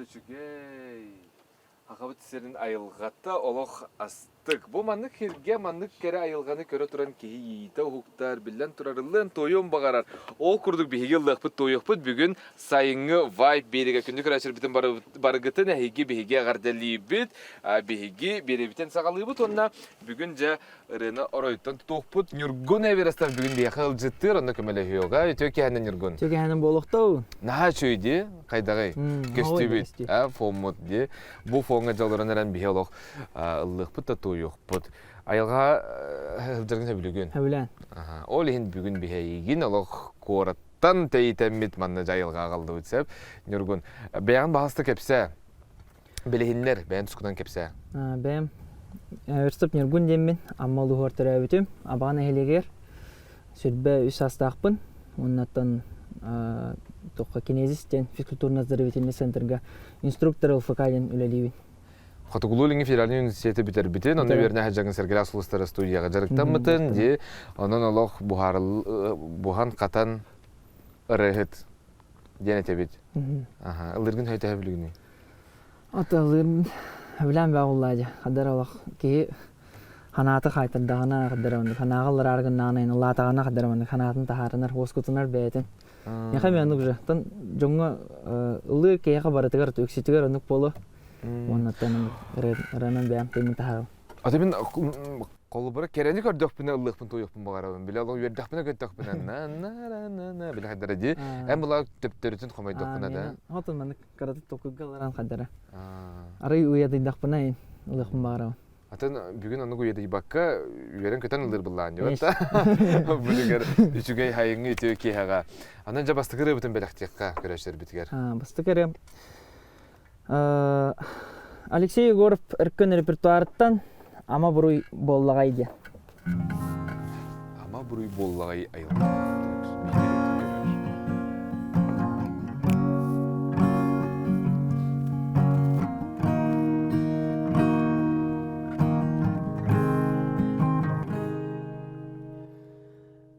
да үчүгэй. Сахабыт сирин айылҕата олох астык. Бу маннык сиргэ маннык кэрэ айылҕаны көрө туран киһи иитэ уһуктар, биллэн турар, ыллыан туойуон баҕарар. Ол курдук биһиги ыллыахпыт туойуохпут бүгүн сайыҥҥы вайб биэригэ күндү көрөөччүлэрбитин барыгытын эһиги биһиги эҕэрдэлиибит. Биһиги биэрэбитин саҕалыыбыт уонна бүгүн дьэ ырыаны оройуттан тутуохпут. Ньургун Эверестов бүгүн биһиэхэ ыалдьыттыыр, онно көмөлөһүөҕэ. Үтүө киэһэнэн Ньургун. Үтүө киэһэнэн буолуохтау. Наһаа үчүгэй дии, хайдаҕый? Көстүүбүт, а, фоммут дии. Бу фоҥҥа дьоллорон эрэн биһи олох ыллыахпыт да туойуохпут. Айылҕаҕа сылдьаргын сөбүлүүгүн? Сөбүлээн. Ол иһин бүгүн биһи эйигин олох куораттан тэйитэммит манна дьайылҕа аҕаллыбыт сөп. Ньургун, бэйэҕин баһаста кэпсээ. Билиһиннэр, бэйэн тускунан кэпсээ. Бэйэм Өрсөп Ньургун диэммин, Амма улууһугар төрөөбүтүм. Абаҕа нэһилиэгэр 23 саастаахпын. Уоннаттан туохха кинезис диэн физкультурно-оздоровительный центрга инструктор ЛФК диэн үлэлиибин. Хотугулуу-Илиҥҥи федеральнай университеты бүтэрбитин, онно үөрэнэ сылдьаҥҥын Сэргэлээх сулустара студияҕа дьарыктаммытын, дии, онон олох буһан-хатан ырыаһыт диэн этэбит. Аха, ыллыыргын төһө билигиний? Аталыырбын сөбүлээн бөҕө буоллаа дьэ. Хаддар олох киһи ханаата хаайтардаҕына хаддар оннук санааҕа ыллараары гыннаҕына эн ыллаатаҕына хаддар оннук санаатын таһаарынар, уоскутунар бэйэтин. Миэхэ эмиэ оннук уже. Оттон дьоҥҥо ыллыыр киһиэхэ барытыгар үксүтүгэр оннук буолуо. Уонна оттон ырыанан бэйэм тыыммын таһаарабын. Аты мин Холобура, кэрэни көрдөхпүнэ ыллыахпын туойуохпун баҕарабын. Били олох үөрдэхпинэ көттөхпүнэ на на на на били хайдара дии. Эн була төптөрүтүн хомойдохпуна да. Хотун маннык кыратык толкуйга ыларан хайдара. Арый уйадыйдахпына ылыахпын баҕарабын. Атын бүгүн оннук уйадыйбакка үөрэн-көтөн ыллыыр былаан дьон та. Бүлүгэр үчүгэй хайыҥҥы үтүө киэһэҕэ. Анан дьэ бастакы ырыабытын бэлэхтиэххэ көрөөччүлэрбитигэр. Бастакы ырыам Алексей Егоров Өркөн репертуарыттан Ама буруй буоллаҕай диэн. Ама буруй буоллаҕай айылҕа.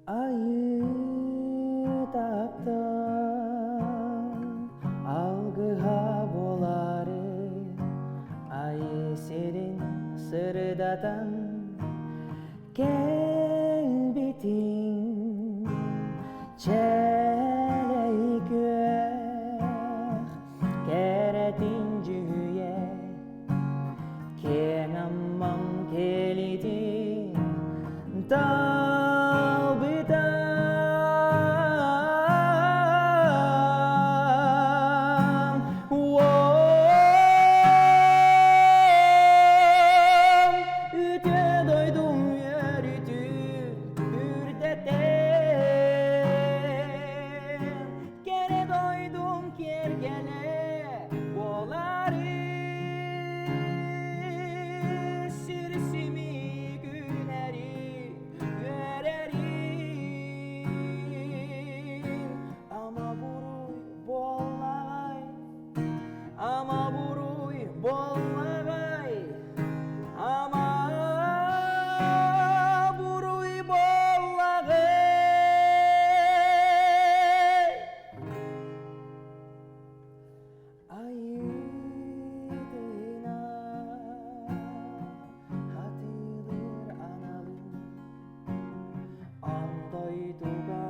Айыы таптал алгыһа буолаары айыы сирин сырдатан кэлбитиҥ чээлэй күөх кэрэтин дьүһүйэ Киэҥ Аммам кэлитин талбыта. Уом үтүө дойдум үөрүүтүн үрдэтэн, кэрэ дойдум киэргэлэ буолары сир симик үүнэри үөрэри ама буруй буоллаҕай ама буруй буоллаҕай ама буруй буоллаҕай Айыытына хатылыр аналын Ан дойдуга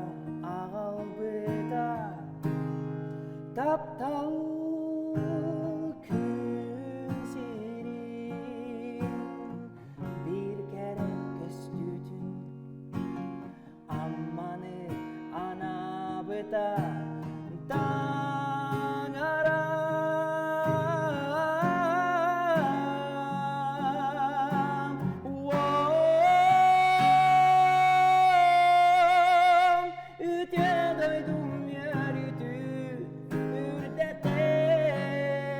аҕалбыта таптал күн сирин биир кэрэ көстүүтүн Амманы анаабыта таҥара. Уом үтүө дойдум үөрүүтүн үрдэтэн.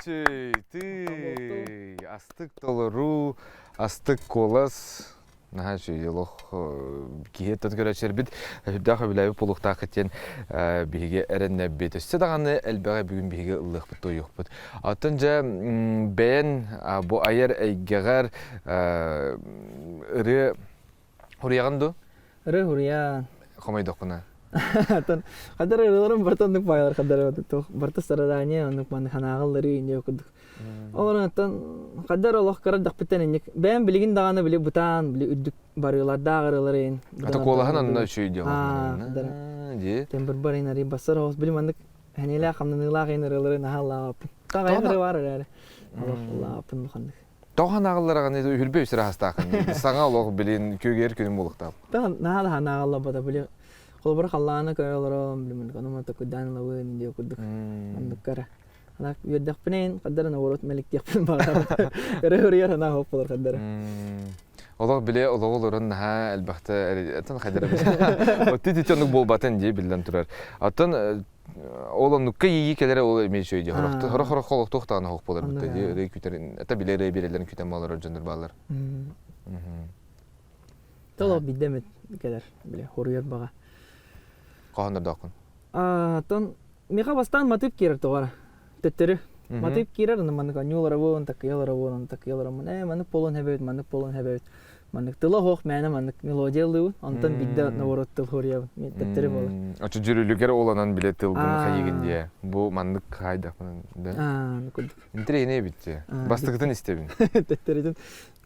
үчүй, тыый, астык толоруу, астык куолас, наһаа үчүгэй олох киһи өттөн көрөөччүлэрбит сүрдээх сөбүлээбит буолуохтааххыт диэн биһиги эрэннэрбит. Өссө даҕаны элбэҕи бүгүн биһиги ыллыахпыт, туойуохпут. Оттон дьэ бэйэн бу айар эйгэҕэр ырыа Хуруйаҕын дуу? Ырыа хуруйаан. Хомойдоххуна. Атын хаддар ырыаларым барыта оннук баайалар хаддар туох барыта страдание оннук маннык санааҕыллары инньэ курдук. Олорон оттон хаддар олох кыра эрдэхпиттэн инник бэйэм билигин даҕаны били бытаан били үрдүк барыылардаах ырыалары ин Ата куолаһын онно үчүгэй диэн дии. Тембр ин ари бассар оҕус били маннык хэниэлээх хамнаныылаах ин ырыалары наһаа ыллаабаппын. Таҕайан ырыа баар эрээри. Олох ыллаабаппын улаханнык. Тоҕо анааҕыллараҕын үрбэ үс ыраастаахын саҥа олох билин күөгэр күнүм буолуохтаах. Наһаа да анааҕыллабата били холобура халлааны көрө олорон билимин ону такуйдаан ылабын диye курдук оннуккара. Ана үөрдэхпинэ хаддара наоборот мэликтиэхпин баҕарабын. Өрө өрүйэр анаа хоп болор хаддара. Олох биле олоҕу олорон наһаа элбэхтэ атын хайдара Отти тити оннук буолбатын дии биллэн турар. Оттон ол оннукка иэйии кэлэрэ ол эмиэ үчүгэй дии. Сорох сорох олохтуох даҕаны оһох буолар бытта дии. Ырыа күтэр это билэ ырыа биэрэллэрин күтэн олорор дьоннор бааллар. Толох бидде эмит кэлэр бile хоруйар баҕа. Хоһооннордооххун. Оттон миэхэ бастаан матыып киирэр тоҕо төттөрү. Матыып киирэр, аны маннык анньууларабын, такыйаларабын, такыйалараммын, ээ маннык буолуон эбит, маннык буолуон эбит. Маннык тыла оһох мээнэ маннык мелодия ыллыыбын, онтон биирдэ наоборот тыл хоруйабын. Төттөрү буолар. Очо дьүрүлүгэр оланан биле тылгын хайыгын дие. Бу маннык хайдахпын да. Аа, курдук. Интириэһинэй эбит дии. Бастакытын истэбин. Төттөрүтүн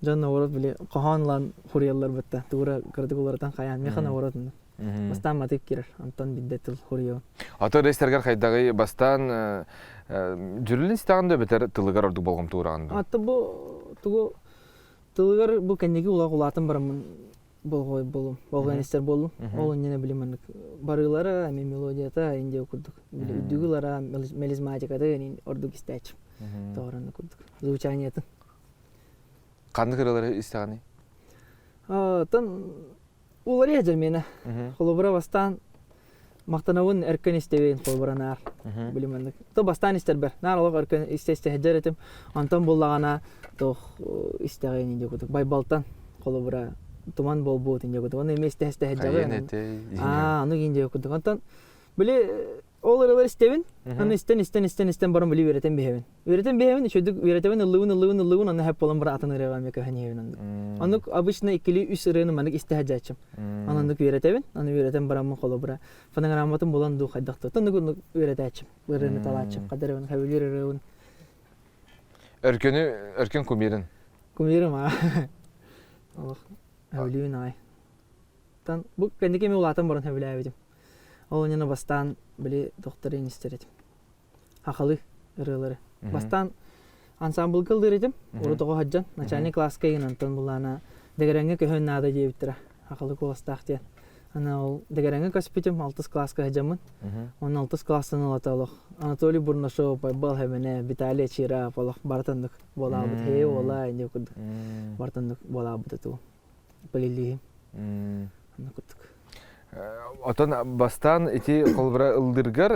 дьон наоборот били хоһоон ылан хуруйаллар бытта. Тугура кыратык уларытан хайаан меха наоборот Бастаан матыып киирэр, онтон бидде тыл хуруйабын. Ото рейстергер хайдаҕый бастаан дьүрүлүн истэҕин да бэтэр тылыгар ордук болҕомто уураҕын дуу? Аты бу тугу тылыгар бу кэнники улаах улаатан бараммын болҕой болум, болҕойон истэр буоллум. Ол иннинэ били маннык барыылара, эми мелодията индия курдук. Били үрдүгүлара, мелизматиката ордук истээччим. Тоҕоронно курдук. Звучаниетын. Ханнык ырыалары истэҕиний? Оттон Уларыйа дьэ миэнэ. Холобура бастаан махтанабын өркөн истэбин холобура наар. Били маннык. То бастаан истэрбэр. Наар олох өркөн истэ-истэ сылдьар этим. Онтон буллаҕына туох истэҕин инде курдук. Байбалтан холобура туман буолбут инде курдук. Оны эмиэ истэ-истэ сылдьабын. Аа, ону инде курдук. Онтон били ол ырылар истэбин. Аны истэн истэн истэн истэн баран били үөрэтэн биһэбин. Үөрэтэн биһэбин, үчүгдүк үөрэтэбин, ыллыбын, ыллыбын, ыллыбын, онно хэп буолан баран атын ырыаҕа эмиэ көһөн иһэбин оннук. Оннук обычно иккилии үс ырыаны маннык истэ сылдьааччым. Онон оннук үөрэтэбин, аны үөрэтэн бараммын холобура фонограмматын булан дуу хайдах да оннук оннук үөрэтээччим, ырыаны талааччым, хадары хэбилиир ырыабын. Өркөнү, өркөн кумирын. Кумирым аа. Олох хэбилиибин аҕай. Тан бу кэнники эми улаатан баран хэбилээбитим. Ол иннинэ бастаан били докторин истэр этим. Хахалы ырыалары. Бастаан ансамблга ыллыыр этим. Урут оҕо сылдьан начальник класска игин онтон булаана дэгэрэҥҥэ көһөн наада диэбиттэрэ. Хахалы куоластаах диэн. Аны ол дэгэрэҥҥэ көспүтүм алтыс класска сылдьаммын. Онно алтыс класстан ылата олох Анатолий Бурнашов, Байбал Хэмэнэ, Виталий Чиров олох барытыннык буолаабыт. Хей уола инде курдук барытыннык буолаабыт эту. Плейлиһим. Онно курдук. Отон бастаан ити холобура ыллыыргар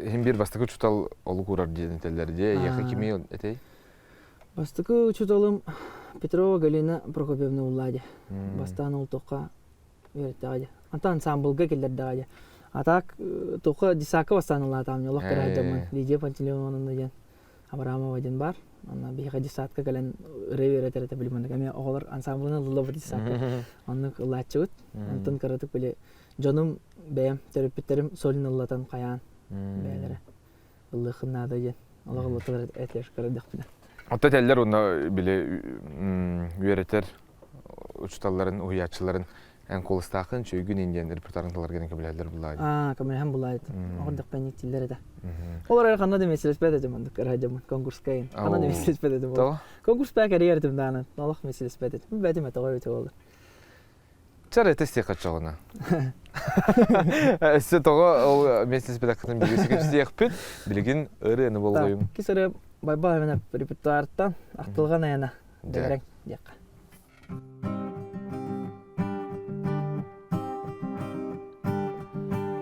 иһин биир бастакы учуутал олук уурар диэн этэллэр дии. Эйиэхэ кимий этэй? Бастакы учууталым Петрова Галина Прокопьевна Уллади. Бастаан ол туохха үөрэттэҕэ дии. Антон ансамблга киллэрдэҕэ дии. А так туохха десакка бастаан ыллаатаҕым олох кыра сылдьаммын Лидия Пантелеймоновна диэн Абрамова диэн баар. Онно биһиэхэ десантка кэлэн ырыа үөрэтэр этэ били маннык эмиэ оҕолор ансамблынан ыллыллар десантка. Оннук ыллааччыбыт. Онтон кыратык били дьонум бэйэм төрөппүттэрим солин ыллатан хайаан бэйэлэрэ ыллыаххын наада диэн олох ыллатылар этэр көрдөөхпүнэ. Оттон этэллэр уонна били үөрэтэр учууталларын, уһуйааччыларын эн куоластааххын үчүгүйгүн ин диэн репертуарын таларгын көмөлөһөллөр буллаа Аа, көмөлөһөн буллаа Оҕордохпенник тиллэр этэ. Ол эрэр ханна да меселеспет этим оннук ыраһдьаммын конкурска ин. Ханна да меселеспет этим ол. Конкурс баа кэрийэр этим даана. Олох меселеспет этим. Бэтим этэ ғой өтө болду. Чар это стих очоҕуна. Өссө тоҕо ол меселеспет билигин кэпсиэхпит. Билигин ырыаны болҕойум. Кис ырыа байбаа эбэнэ репертуартан ахтылҕан айана дэгэрэн диэххэ.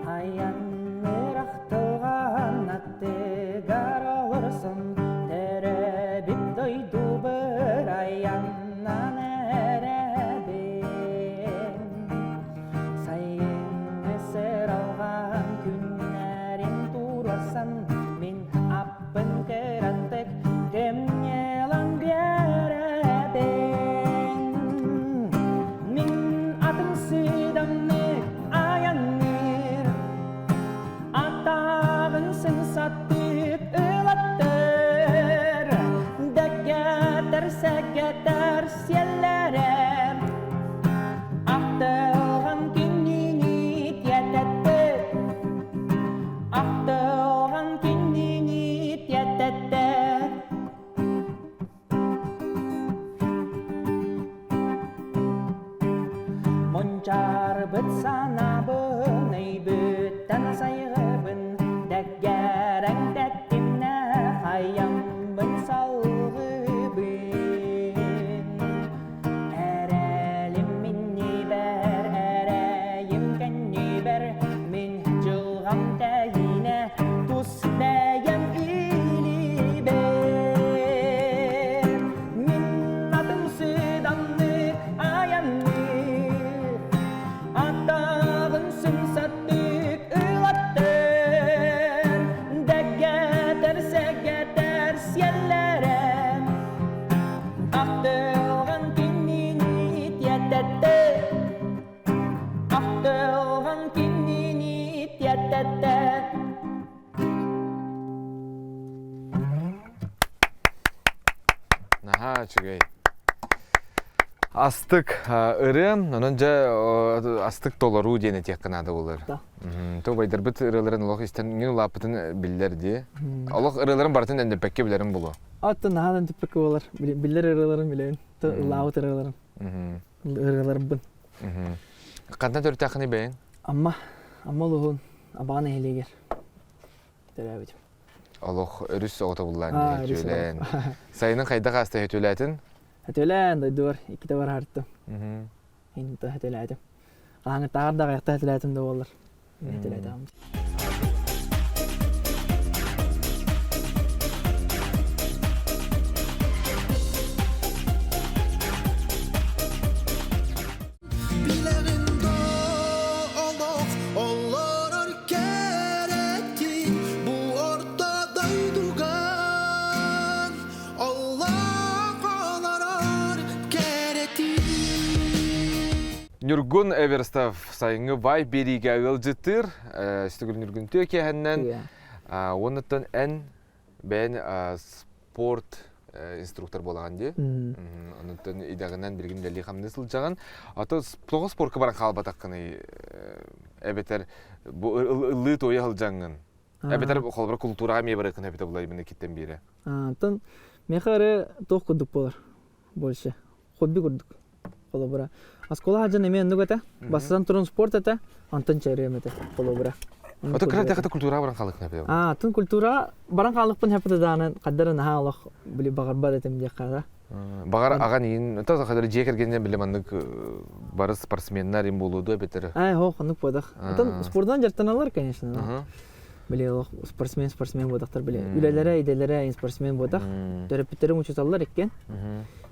Айанныыр ахтылҕан аттыгар олорсон төрө. Мунчаарбыт санаабын өйбүттэн сайҕыбын, Дэггэрэҥ тэттимнээх айаммын салҕыыбын. Эрэлим иннибэр, эрэйим кэннибэр, Мин дьылҕам тэйинэ тус бэйэм илиибэр. Мин атым сыдамнык айанныыр, Атаҕын сымсаттык ылаттыр, Дэггэтэр сэгэтэр сиэллэрэ, Ахтылҕан кинини тиэтэттэр, Ахтылҕан кинини тиэтэттэр. Наһаа үчүгэй. Астык ырыам, онон дьэ астык толоруу диэн этиэххэ наада буолар. То убайдарбыт ырыаларын олох истэн мин улааппытын биллэр дии. Олох ырыаларын барытын эндэппэккэ билэрим булу. Аттан наһаа эндэппэккэ буолар. Биллэр ырыаларын билэбин. Ыллаабыт ырыаларым. Ырыаларбын. Хантан төрүттээххиний бэйэҥ? Амма. Амма улууһун Абаҕа нэһилиэгэр төрөөбүтүм. Олох өрүс оҕото буллаан дии, Сайынын хайдах ааста өтүөлээтин? Өтүөлээн дойдубар иккитэ бараартым. Инта өтүөлээтим. Хаһааҥҥытааҕар да аҕыйахта өтүөлээтим да буоллар. Өтүөлээтэҕим. Билэҕин доо олох олорор кэрэтин бу орто дойдуга олох олорор кэрэтин. Ньургун Эверстов сайыҥҥы бай биэриигэ ыалдьыттыыр. Сүтүгүр Ньургун үтүө киэһэннэн уоннаттан эн бэйэн спорт инструктор буолаҕын дии. Онтон идэҕинэн билигин үлэлии хамныы сылдьаҕын. Ато тоҕо спорка баран хаалбатаххыный эбэтэр бу ыллыы туойа сылдьаҥҥын. Эбэтэр холобура култуураҕа эмиэ барыаххын эбитэ булайбын иккиттэн биирэ. Антон миэхэ эрэ туох курдук буолар больше хобби курдук. Холобура, оскуола сылдьан эмиэ оннук этэ. Бастатан туран спорт этэ, онтон чэриэм этэ, холобура. Ото кыра тэхэтэ культура баран хаалыкпын эппитэ. Аа, атын культура баран хаалыкпын эппитэ даҕаны хаддара наһаа олох били баҕарбат этим диэххэ Баҕар аҕан иин, то хадары дьиэ кэргэнинэн били маннык бары спортсменнар им буолуо дуо эбэтэр? Ай, хоох, оннук буодах. Отон спордунан дьарыктаналлар, конечно. Били олох спортсмен спортсмен буотахтар били үлэлэрэ идэлэрэ спортсмен буотах төрөппүттэрим учууталлар иккиэн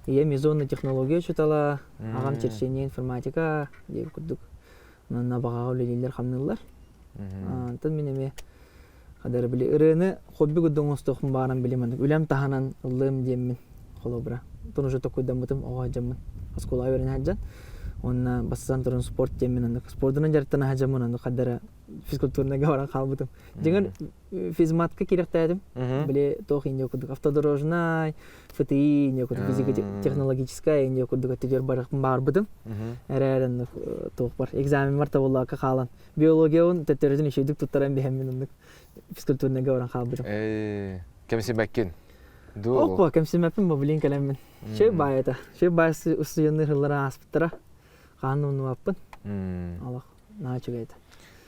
ийэм мезонная технология учуутала аҕам черчение информатика диэн курдук онно баҕаҕа үлэлииллэр хамныыллар онтон мин эмиэ хадары били ырыаны хобби курдук оҥостуохпун баҕаран били маннык үлэм таһынан ыллыам диэммин холобура тон уже токуйдаммытым оҕо сылдьаммын оскуолаҕа үөрэнэ сылдьан уонна бастатан туран спорт диэммин оннук спордунан дьарыктана сылдьаммын оннук хадара физкультурныйга баран хаалбытым. Дьиҥэр физматка киирэхтээтим. Били туох инде курдук автодорожнай, ФТИ инде курдук физико-технологическая инде курдук өттүгэр баарбытым. Эрээр туох бар экзаменмар табыллаакка хаалан биологиябын төттөрүтүн үчүгдүк туттаран биһэммин оннук физкультурныйга баран хаалбытым. Кэмсимэккин? Оппа, кэмсимэппин бу билин кэлэммин. Шөй баай этэ. Шөй баай устудьуоннуур сыллара ааспыттара. Хаһан умнубаппын. Олох. Наһаа үчүгэй этэ.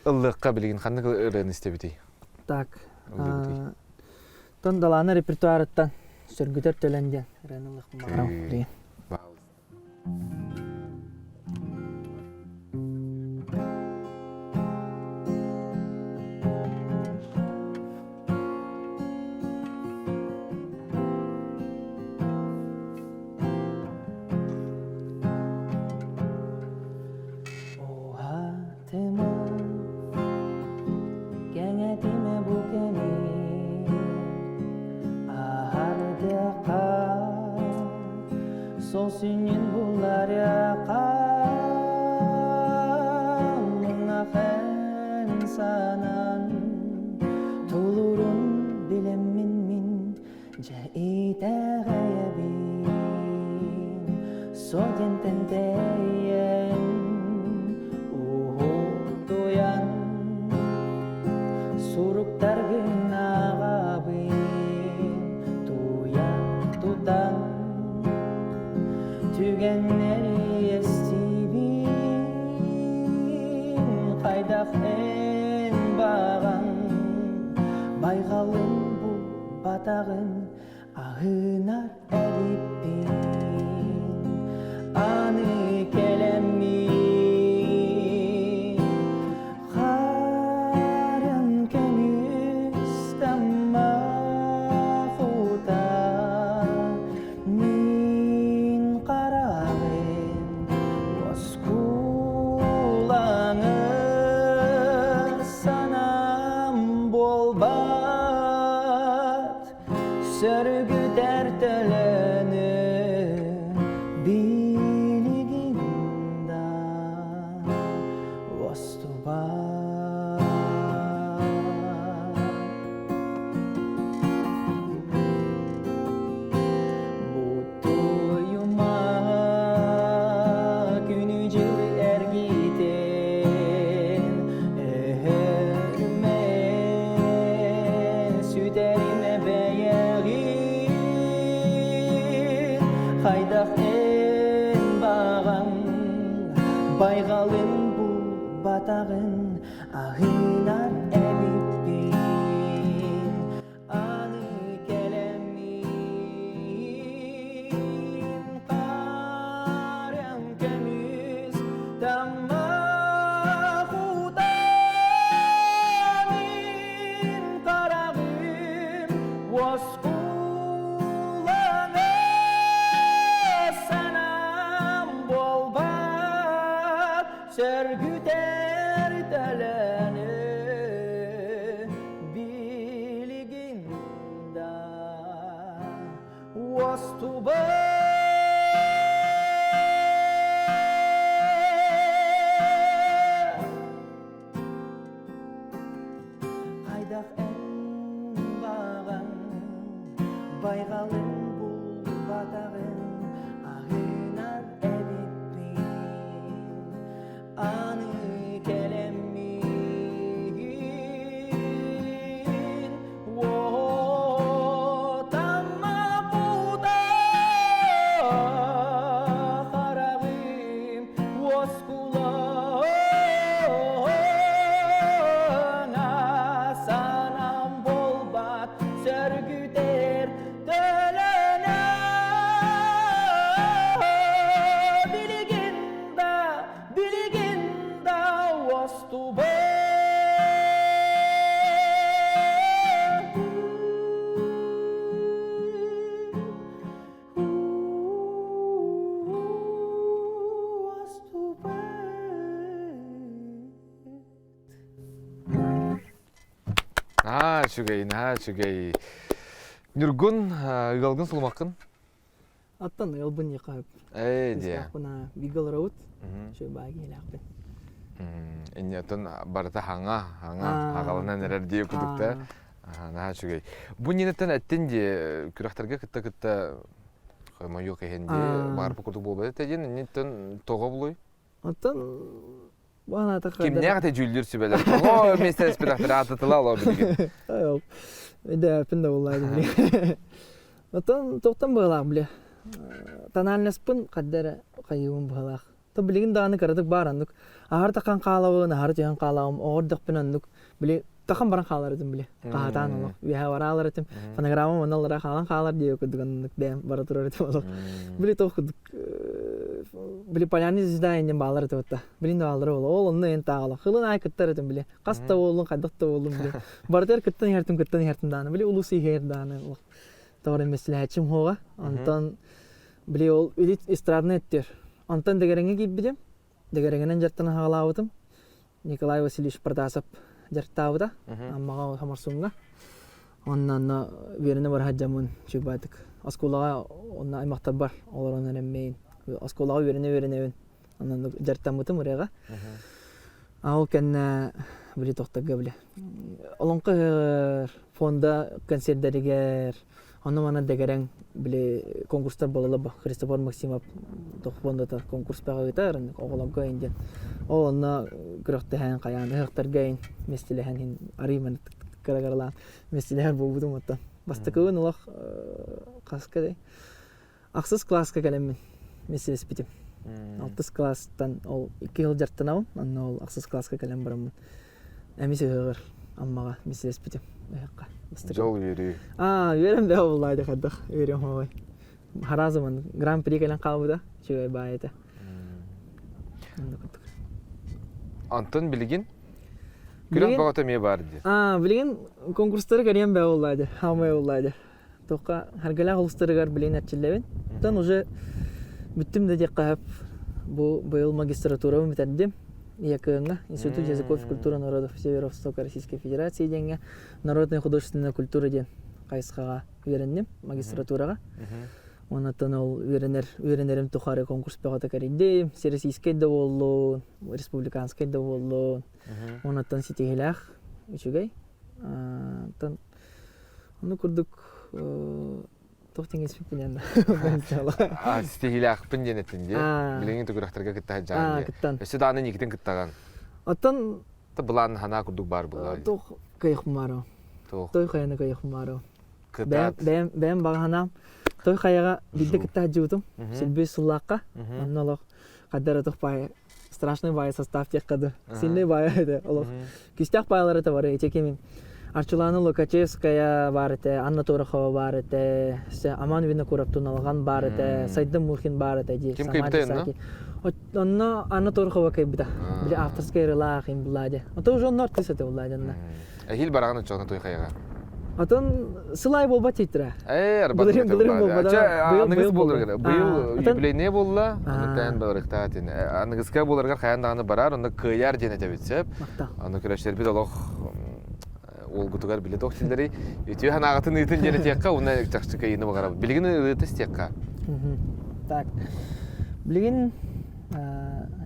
Ыллыахха билигин ханнык ырыаны истэбитий? Так, тон Далаана репертуарыттан Сөргүтэр төлөн диэн ырыаны ылыахпын баҕарабын билигин. Уһатыма, кэҥэтимэ бу кэми, аһардыахха, сол сүнньүн булларыахха. булбатаҕын аһынар эбиппин аны кэлэммин Харын көмүс таммах уута мин хараҕым Оскуулаҥы санаам буолбат, сөргүтэр төлөнү билигин да уостубат. Бутуйума күнү-дьылы эргитэн өһөрүмэ сүтэримэ бэйэҕин хайдах эн баҕаҥ байҕалын булбатаҕын аһынар эбиппин Аны кэлэммин хаарыан көмүс таммах уута мин хараҕым уоскулаҥа санаам буолбат сөргүтэр төлөнү билигин да уостубат. Хайдах эн баҕаҥ байҕалын булбатаҕын аһынар эбиппин Аны кэлэммин уотамма кута хараҕым уоскулаҥа санаам буолбат сөргүтэр төлөнө билигин да билигин да уостубат. Наһаа үчүгэй, наһаа үчүгэй. Ньургун, ыалгын сулумаххын? Аттан ыалбын диэххэ сөп. Ээ диэ. Бииргэ олоробут. Үчүгэй баай киһилээхпин. Инньэтин барыта хаҥа, хаҥа, аҕалынан эрэр дии курдук Наһаа үчүгэй. Бу ньинеттен эттин дии күрэхтэргэ кытта-кытта хомойуох иһин дии баарбы курдук буолбат этэ диэн инниттэн тоҕо булуй? Оттон Кимнээх этэ дьүүллүүр сүбэлэр? Тоҕо миэстэлэспэтэхтэрэ аатытыла олоо билигин. Өйдөөппүн да буоллаа билигин. Оттон туохтан быһалаах били тональностпын хадда эрэ хайыыбын быһалаах. То билигин даҕаны кыратык баар оннук. Аһар тахан хаалабын, аһар түһэн хаалаҕым, оҕордохпун оннук. Били тахан баран хаалар этим били. Хаһатаан олох. Үөһэ бараалар этим. Фонограмма манна аллара хаалан хаалар диye курдук оннук бэйэм бара турар этим олох. Били туох курдук били полярный звезда иннин баалар этэ батта. Билин да баалара ол. Ол онно эн тааҕала. Хылын аай кыттар этим били. Хас да буоллун, хайдах да буоллун били. Барытыгар кыттан иһэртим, кыттан иһэртим дааны. Били улус иһэр дааны. Тоҕо эмэсилээччим хуоҕа. Онтон били ол илит эстрадный өттүөр. Онтон дэгэрэҥҥэ киирбитим. Дэгэрэҥинэн дьартан аҕалаабытым. Николай Васильевич Протасов дьарыктаабыта. Аммаҕа Хамарсуҥҥа. Онно онно үөрэнэ бара сылдьаммын чугбаатык. Оскуолаҕа онно аймахтарбар олорон эрэммин. Оскуолаҕа үөрэнэ-үөрэнэбин. Онно дьарыктаммытым ырыаҕа. А ол кэннэ били тохторго били Олоҥхо ыһыаҕар, фонда концердэригэр, онно-манна дэгэрэҥ били конкурстар буолаллар Христофор Максимов туох фондата конкурс бөҕө ыытар оҕолорго иһин диэн. Ол онно күрэхтэһэн хайаан ыһыахтарга иһин миэстэлэһэн иһин арыый маннык кыра-кыралаан миэстэлэһэр буолбутум оттон. Бастакыбын олох хаска дэй Ахсыс кылааска кэлэммин миэстэлэспитим. Алтыс кылаастан ол икки сыл дьарыктанабын, онно ол ахсыс кылааска кэлэн бараммын эмис ыһыаҕар. Аммаҕа миссилэспитим ыһыахха. Дьол үөрүү. Аа, үөрэн бэҕэ буллаа хайдах үөрүөм оой. Харазымын гран-при кэлэн хаалбыта, үчүгэй баай этэ. Антон билигин күрэх бөҕөтө эмиэ баар дии. Аа, билигин конкурстары кэриэн бэҕэ буллаа дии, хаамай буллаа дии. Туохха Харгалаах улуустарыгар билигин эрчиллэбин. Оттон уже бүттүм да диэххэ сөп. Бу быйыл магистратурабын бүтэрдим. ЯКН-ҥа, Институт языков и культуры народов Северо-Востока Российской Федерации диэҥҥэ народная художественная культура диэн хайысхаҕа үөрэнним магистратураҕа. Онтон ол үөрэнэр үөрэнэрим тухары конкурс бөҕөтө кэрийдим. Всероссийскай да буоллун, республиканскай да буоллун. Онтон ситиһиилээх үчүгэй. Оттон Ону курдук туох тэҥэспиппин Ситиһиилээхпин диэн эттин дии. Билиҥҥи түгүрэхтэргэ кытта сылдьаҕын дии. Өссө даҕаны инникитин кыттаҕын. Оттон былаан санаа курдук баар буолла. Туох кыайыахпын Туох. Той хайаны кыайыахпын баарым. Кытаат. Бэйэм бэйэм баҕа санаам той хайаҕа биирдэ кытта сылдьыбытым. Силбүс сыллаахха. Онно олох хаддар отох баайы страшный баайы состав диэххэ да сильный баайы этэ олох күүстээх баайлар этэ бары ити кимин Арчылаана Лукачевская баар этэ, Анна Торохова баар этэ, Аман Винокуров Туналҕан баар этэ, Сайдым Мухин баар этэ дии. Ким кыйбыта онно? Онно Анна Торохова кыйбыта. Били авторская ырылаах им булла Ото уже онно артист этэ булла онно. Эһиил бараҕын оччоҕуна той хайаҕа. Атын сылай буолбат тийтирэ. Ээ, арбат. Былырыын былырыын буолбата. Аныгыс буоларыгар. Быйыл юбилейнай буолла. Аны барыктаат. Аныгыска буоларыгар хайаан даҕаны барар, онно кыайар диэн этэбит сөп. Аны көрөчтөрбүт олох уолгутугар били туох диллэрий үтүө санааҕытын ыытын диэн этиэххэ уонна чахчы кыайыыны баҕарабыт. Билигин ыыты истиэххэ. Так. Билигин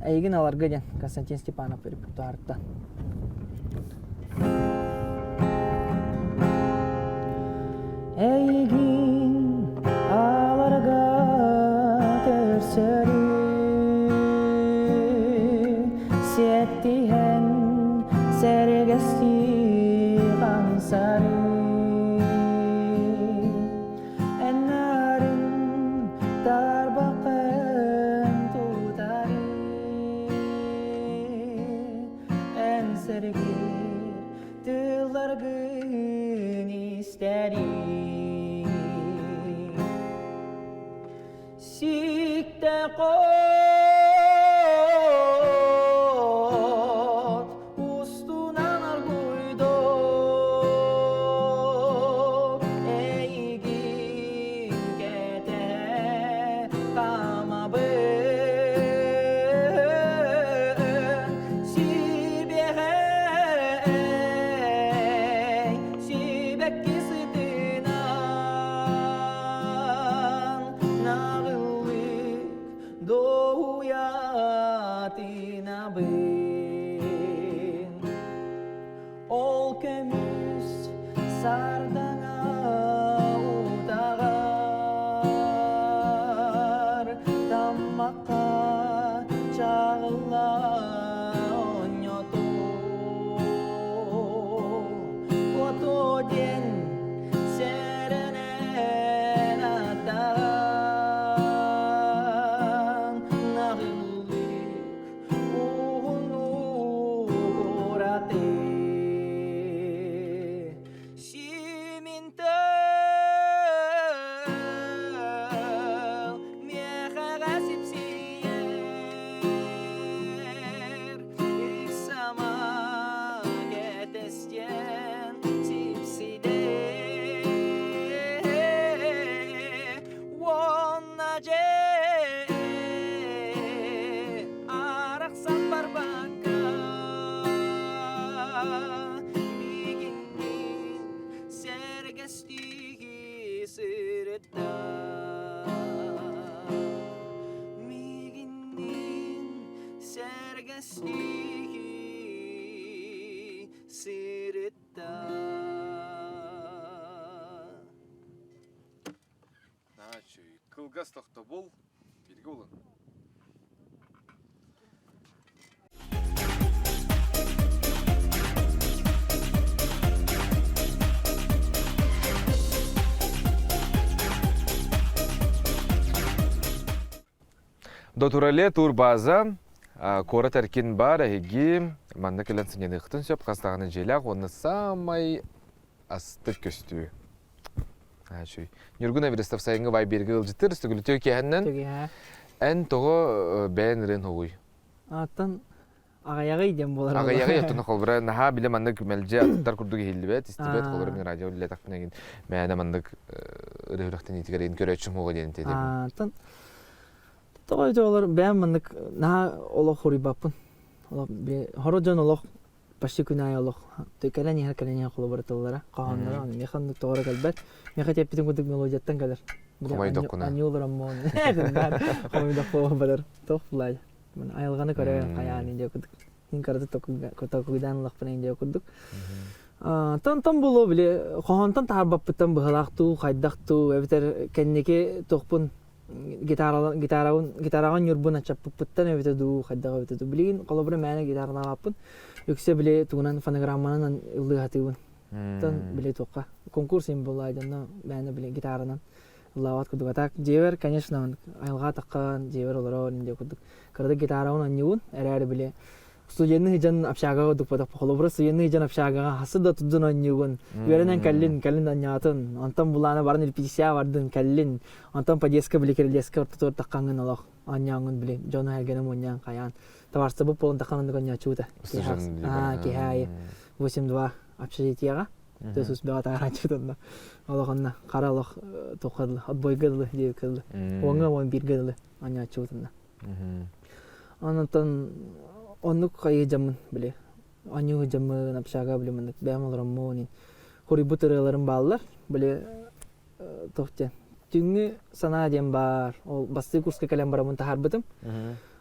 эйигин аларга диэн Константин Степанов репертуарыттан. Эйигин аларга көрсөрү Сиэттиһэн сэргэстии хамсары Эннарын тарбахын тутары Эн сэргиир тылларгын истэрим Сикте кот устунан аргуйдо Эйигин кэтэһэ хаамабын Сибиэһэй сибэкки сытынан наҕыллык доһуйа тыынабын. Ол көмүс сардаҥа утаҕар таммахха чаҕылла оонньотуо. Ото диэн сэрэнэн аттаан наҕыллык уһуннуураты Симинтел миэхэҕэ сипсийэр Иксама кэтэстиэн сипсиде Уонна дьэ арахсан барбакка миигинниин сэргэстии сырытта миигинниин сэргэстии сырытта Наачуй, кылгас тохтобул, билги булун. Дотурале турбаза. Куорат эркин баар эһиги манна кэлэн сынньаныахтын сөп хас даҕаны дьиэлээх уонна саамай астык көстүү. Үчүгэй. Ньургун Эверестов сайыҥҥы Вайберга ыалдьыттыр, үстүгүлүтүө киэһэннэн. Эн тоҕо бэйэн ырыан хоҕуй? Аттан аҕайаҕый диэн буолар. Аҕайаҕый оттон холбура наһаа билэ маннык мэлдьи аттар курдук иһиллибэт, истибэт, холобура мин радио үлэлэтэхпинэ гин мээнэ маннык ырыһырахтан итигэр көрөөччүм хуоҕа диэн этим. Аттан тоҕо өтө бэйэм маннык наһаа олох хоруйбаппын. Олох хоро дьон олох почти күн аайы олох кэлэн иһэр кэлэн иһэр холобура тыллара хоһоонноро аны миэхэ оннук тоҕо эрэ кэлбэт миэхэ тиэппитин курдук мелодияттан кэлэр Хомойдоххуна аньуулараммон хомойдоххо барар туох булаай айылҕаны көрө хайаан индия курдук мин караты токуйдаан ыллахпына индия курдук тон булуо били хоһоонтон таһаарбаппыттан быһалаах туу хайдах туу эбэтэр кэнники туохпун гитарабын гитараҕа ньурбун аччаппыппыттан эбитэ дуу хайдах эбитэ дуу билигин холобура мээнэ гитаралаабаппын үксэ били тугунан фонограмманан ыллыы сатыыбын оттон били туохха конкурс им буолла дьонно мээнэ били гитаранан ыллаабат курдук а так дьиэбэр конечно айылҕа таххан дьиэбэр олорор диye курдук кыратык гитарабын анньыбын эрээри били студенны дьон общагаҕа дуппатах холобура студенны дьон общагаҕа хасы да тудун онньугун үөрэнэн кэллин кэлин анньаатын онтон булаана баран репетиция бардын кэллин онтон подъездка били кирилиэскэ ортотугар таххаҥҥын олох анньааҥҥын били дьону эргэнэ мунньаан хайаан табаарыстыбыт буолан таххан оннук анньааччыбыта киһи аайы 8-2 общежитиеҕа төсус бөҕө таарааччыбыт онно олох онно хара олох туохха дылы отбойга дылы диэбиккэ дылы уоҥҥа уон бииргэ дылы анньааччыбыт онно Онтон оннук хайыы дьаммын били аньыы дьаммын общага били маннык бэйэм олороммун хоруйбут ырыаларым бааллар били туох диэн түүҥҥү санаа диэн баар ол бастыы курска кэлэн бараммын таһаарбытым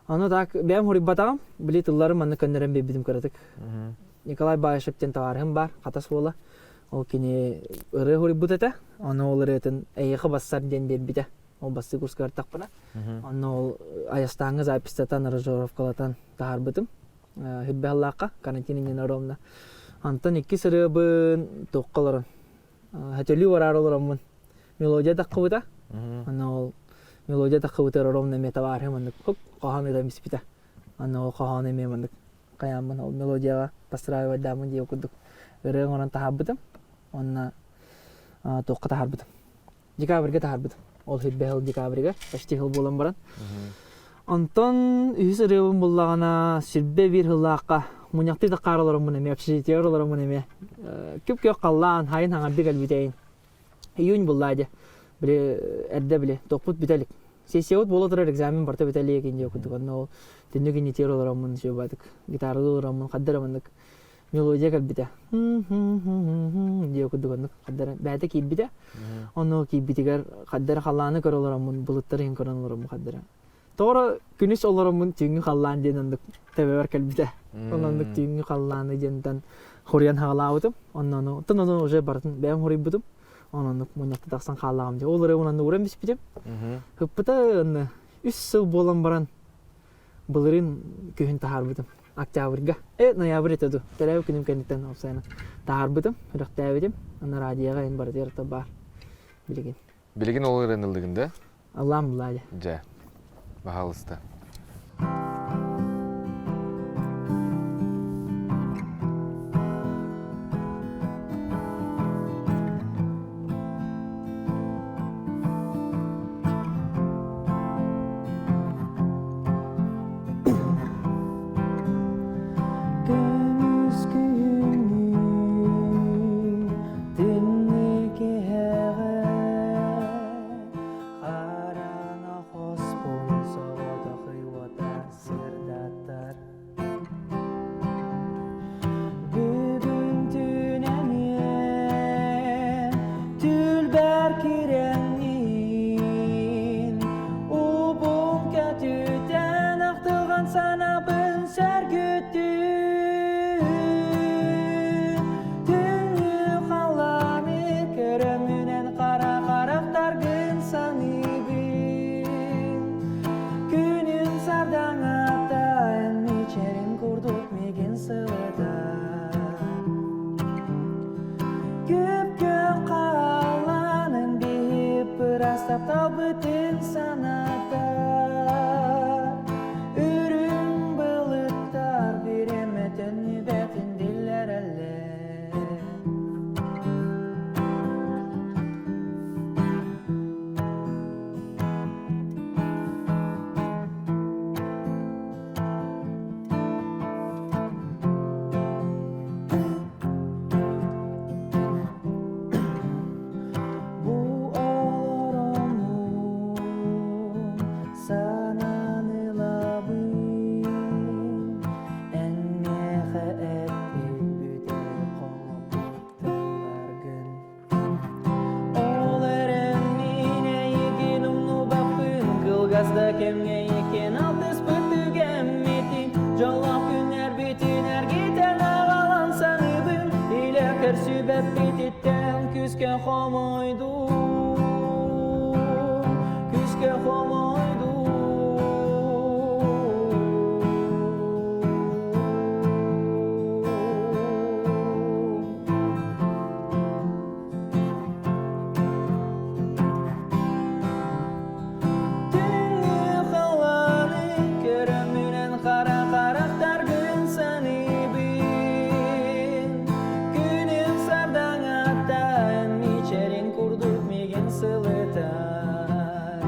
ону так бэйэм хоруйбатаҕым били тылларым маннык көннөрөн биэрбитим кыратык Николай Баишев диэн табаарыһым баар хатас уола ол кини ырыа хоруйбут этэ ону ол ырыатын эйиэхэ бассар диэн биэрбитэ ол бастыы курска бартахпына онно ол Айастааҥҥа записьтатан аранжировкалатан таһаарбытым Хүрбэһаллаахха карантин иннинэ ровно онтон иккис ырыабын туохха олорон хөтөлүү бараары олороммун мелодия таххыбыта онно ол мелодия таххыбыта ровно эмиэ табаарыһым оннук хоһоон ыытан испитэ онно ол хоһоон эмиэ маннык хайааммын ол мелодияҕа подстраивайдааммын диэ курдук ырыа оҥорон таһаарбытым уонна туохха таһаарбытым декабрьга таһаарбытым. Ол сүүрбэ сыл декабрьга, почти сыл буолан баран. Онтон үһүс ырыабын буллаҕына 21 сыллаахха мунньахтыы да хаар олороммун эмиэ, общежитиегар олороммун эмиэ күп-күөх халлаан, хайын хаҥардыы кэлбитэйин. Июнь буллаа дьэ. Били эрдэ били тохпут бүтэ илик. Сессиябыт буола турар экзамен барыта бүтэ илик индия курдук. Онно ол түннүк иннитигэр олороммун үчүгэй гитаралыы олороммун хаддар маннык мелодия кэлбитэ диэ курдук оннук хаддара бэйэтэ киирбитэ онно киирбитигэр хаддара халлааны көрө олороммун былыттар иһин көрөн олороммун хаддара тоҕо күнүс олороммун түүҥҥү халлаан диэн оннук төбөбөр кэлбитэ оннук түүҥҥү халлааны диэнтэн хоруйан хаалаабытым онно оттон ону уже барытын бэйэм хоруйбутум оннук мунньахта тахсан хааллаҕым дии ол ырыабын онно ууран биспитим ыппыта онно үс сыл буолан баран былырыын күһүн таһаарбытым октябрьга ноябрь этэ дуу төрөөбүт күнүм кэнниттэн уопсайынан таһаарбытым үрэхтээбитим аны радиоҕа эн барытыгар баар билигин билигин ол ырыаны ыллыгын да ыллаам булаа дьэ баһаалыста Көмүс күһүҥҥү түннүк иһэҕэ Хараҥа хоспун соҕотох ый уота сырдатар Бүгүн түүн эмиэ түүлбэр кирэҥҥин Убун көтүтэн ахтылҕан санаабын сэргүттүн Түүҥҥү халлааны көрөммүнэн хара харахтаргын саныыбын Күнүм сардаҥата эн мичээрин курдук миигин сылытар Күп-күөх хаалланын биһип ыраас тапталбытын санатар Үрүҥ былыт көрсүбэппититтэн күүскэ хомойдум, күүскэ хомойдум. Түҥҥү халлааны көрөммүнэн хара харахтаргын саныыбын. Күнүм сардаҥаттан мичээрин курдук миигин сылытар.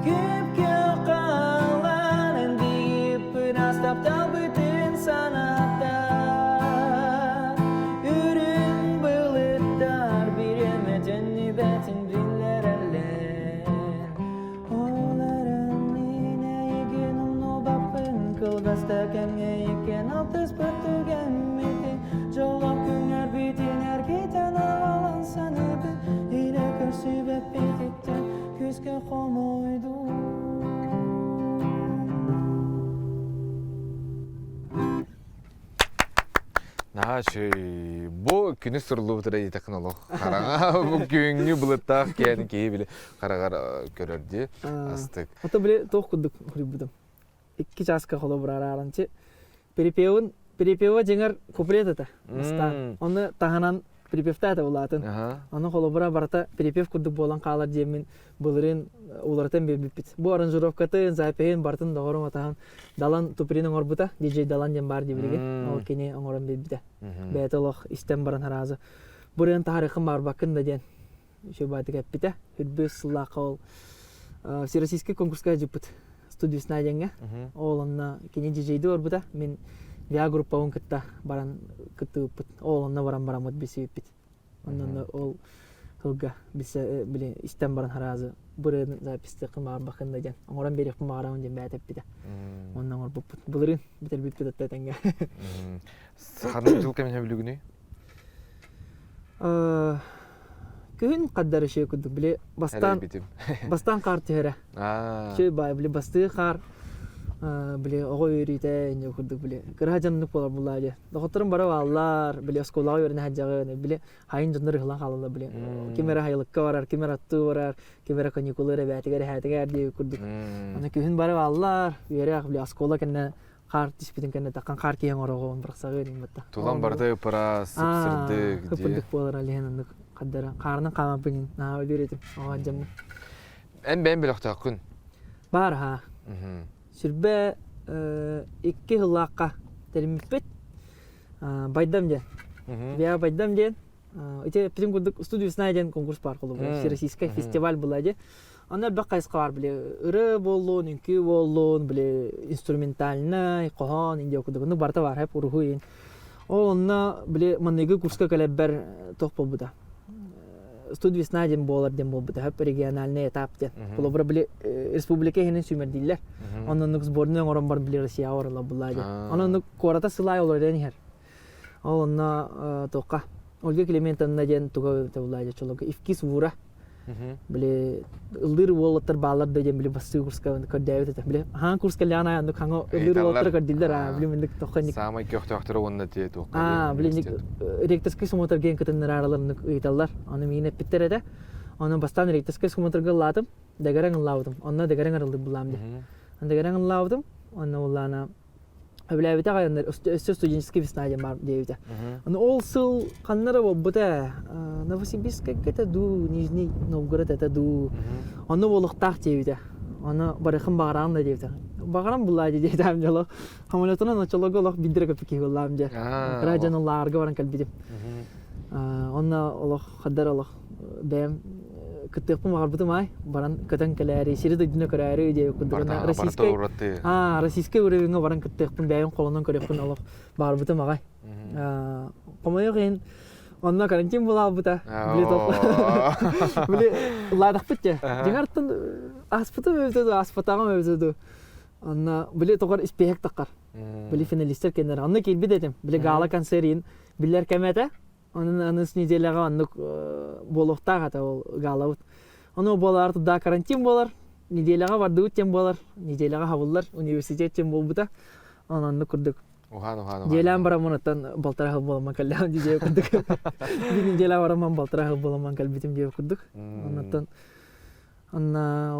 Күп-күөх халлаанын дииппин ас тапталбытын санатар. Үрүҥ былыттар бириэмэ төннүбэтин биллэрэллэр. Ол эрэн мин эйигин умнубаппын, кылгас да кэмҥэ иккиэн алтыспыт түгэммитин, дьоллоох күннэрбитин эргитэн аҕалан саныыбын, илэ көрсүбэппититтэн күүскэ хомойдум. Наһаа үчүгэй. Бу күнүс суруллубут эрэ диэтэххин олох хараҥа бу күҥҥү былыттаах киһи киһи били хараҕар көрөр дии астык. Ото били туох курдук суруйбутум. Икки чааска холобур арааранчы припевын припева дьиҥэр куплет этэ бастаан. Ону таһынан припевтаата улаатын. Ону холобура барыта припев курдук буолан хаалар диэммин былырыын уларытан биэрбиппит. Бу аранжировкатын, запиһын барытын доҕорум атаһын Далан Туприн оҥорбута, диджей Далан диэн баар дии Ол кини оҥорон биэрбитэ. Бэйэтэ олох истэн баран араазы бу ырыаны таһаарыаххын баарбаккын да диэн үчүгэй баайдык эппитэ. Үрбүс сыллаахха ол Всероссийский конкурска дьыппыт студия Весна диэҥҥэ. Ол онно кини диджейдии барбыта. Мин ВИА группабын кытта баран кыттыбыппыт. Ол онно баран бараммыт билсибиппит. Онон ол тылга билсэ били истэн баран хараазы бырыын запистыаххын баҕарбаккын да диэн оҥорон биэриэхпин баҕарабын диэн бэйэтэ эппитэ. Онно оҥорбуппут. Былырыын бүтэрбиппит атта этэҥҥэ. Ханнык дьыл кэмин сөбүлүүгүнүй? Күһүн хаддар үчүгэй курдук били бастаан бастаан хаар түһэрэ. Үчүгэй баай били бастыы хаар били оҕо үөрүүтэ инньэ курдук били кыра дьоннук буолар буллаа дии. Доҕотторум бары бааллар, били оскуолаҕа үөрэнэ сылдьаҕын, били хайын дьоннор ыһыллан хаалаллар били ким эрэ хайылыкка барар, ким эрэ аттыы барар, ким эрэ каникулы эбээтигэр эһээтигэр дии курдук. Аны күһүн бары бааллар, үөрэх били оскуола кэннэ хаар түспүтүн кэннэ таххан хаар киһи оҥороҕун бырахсаҕын иҥмэтта. Тулан барыта ыпыраас, сып-сырдык дии. Сып-сырдык буолар алиһин оннук хардара. Хаарынан хаамаппын наһаа өлүөр этим. Оҕо дьаммын. Эн бэйэн бөлөхтөөххүн? Баар haa. Сүрбэ икки сыллаахха тэриммиппит. Байдам диэн. Виа Байдам диэн. Ити эппитим курдук студия Весна диэн конкурс баар холобура. Всероссийскай фестиваль была дии. Онно элбэх хайысха бар били ырыа буоллун, үҥкүү буоллун, били инструментальнай, хоһоон, индия курдук. Оннук барыта бар, хэп уруһуй. Ол онно били манныгы курска кэлэрбэр туох буолбута. Студия Весна диэн буолар диэн буолбута, хөп региональный этап диэн. Холобура били республика иһинэн сүүмэрдииллэр. Оннук сборная оҥорон баран били Россияҕа бараллар буллаа диэн. Онон куората сылай олорон иһэр. Ол онно туохха Ольга Климентовна диэн туга буллаа диэн чолого Ивкис Вура били ыллыыр уолаттар бааллар да диэн били бастыы курска көрдөөбүт этэ. Били хаан курска лян аяннык хаҥа ыллыыр уолаттар көрдүллэр аа били минник тохха ник Саамай көхтөөхтөрө уонна тиэ туохха Аа били ник ректорский смотр ген кытыннараараларнык ыйыталлар. Аны миин эппиттэр этэ. Оны бастаан ректорский смотрга ыллаатым. Дэгэрэҥ ыллаабытым. Онно дэгэрэҥ арыллыр буллаам дии. Дэгэрэҥ ыллаабытым. Онно уллаана Өбүлээбитэ аҕайаннар өссө студенческий весна диэн баар диэбитэ. Аны ол сыл ханна эрэ буолбута Новосибирскайга этэ дуу, Нижний Новгород этэ дуу. Онно буолуохтаах диэбитэ. Аны барыахын баҕараҕын да диэбитэ. Баҕарам буллаа дии диэтэм дьоло. Самолетунан оччолорго олох биирдэрэ көппүт киһи буоллаам дьэ. Кыра дьон лааҕырга баран кэлбитим. Онно олох хаддар олох бэйэм кыттыахпын баҕарбытым аай баран көтөн кэлээри сири дойдуну көрөөрү диэбит курдук российскай аа российскай уровеҥҥа баран кыттыахпын бэйэм холонон көрүөхпүн олох баҕарбытым аҕай хомойуох иһин онно карантин буолаалбыта били били ылаадахпыт дьэ дьиҥартан ааспытым эбитэ дуу ааспатаҕым эбитэ дуу онно били тоҕор испиэһэк таххар били финалистар кэннэр онно киирбит этим били гала концерин биллэр кэмэ этэ Онон аныс неделяҕа оннук буолуохтаах этэ ол гаалабыт. Ону буолаар да карантин буолар, неделяҕа бардыбыт диэн буолар, неделяҕа хабыллар, университет диэн буолбута. Онон оннук курдук. Уһаан, уһаан, уһаан. Дьиэлээн бараммын оттон балтараа сыл буоламмын кэллэҕим дии курдук. Биир дьиэлээн бараммын балтараа сыл буоламмын кэлбитим диэ курдук. Оннуттан онно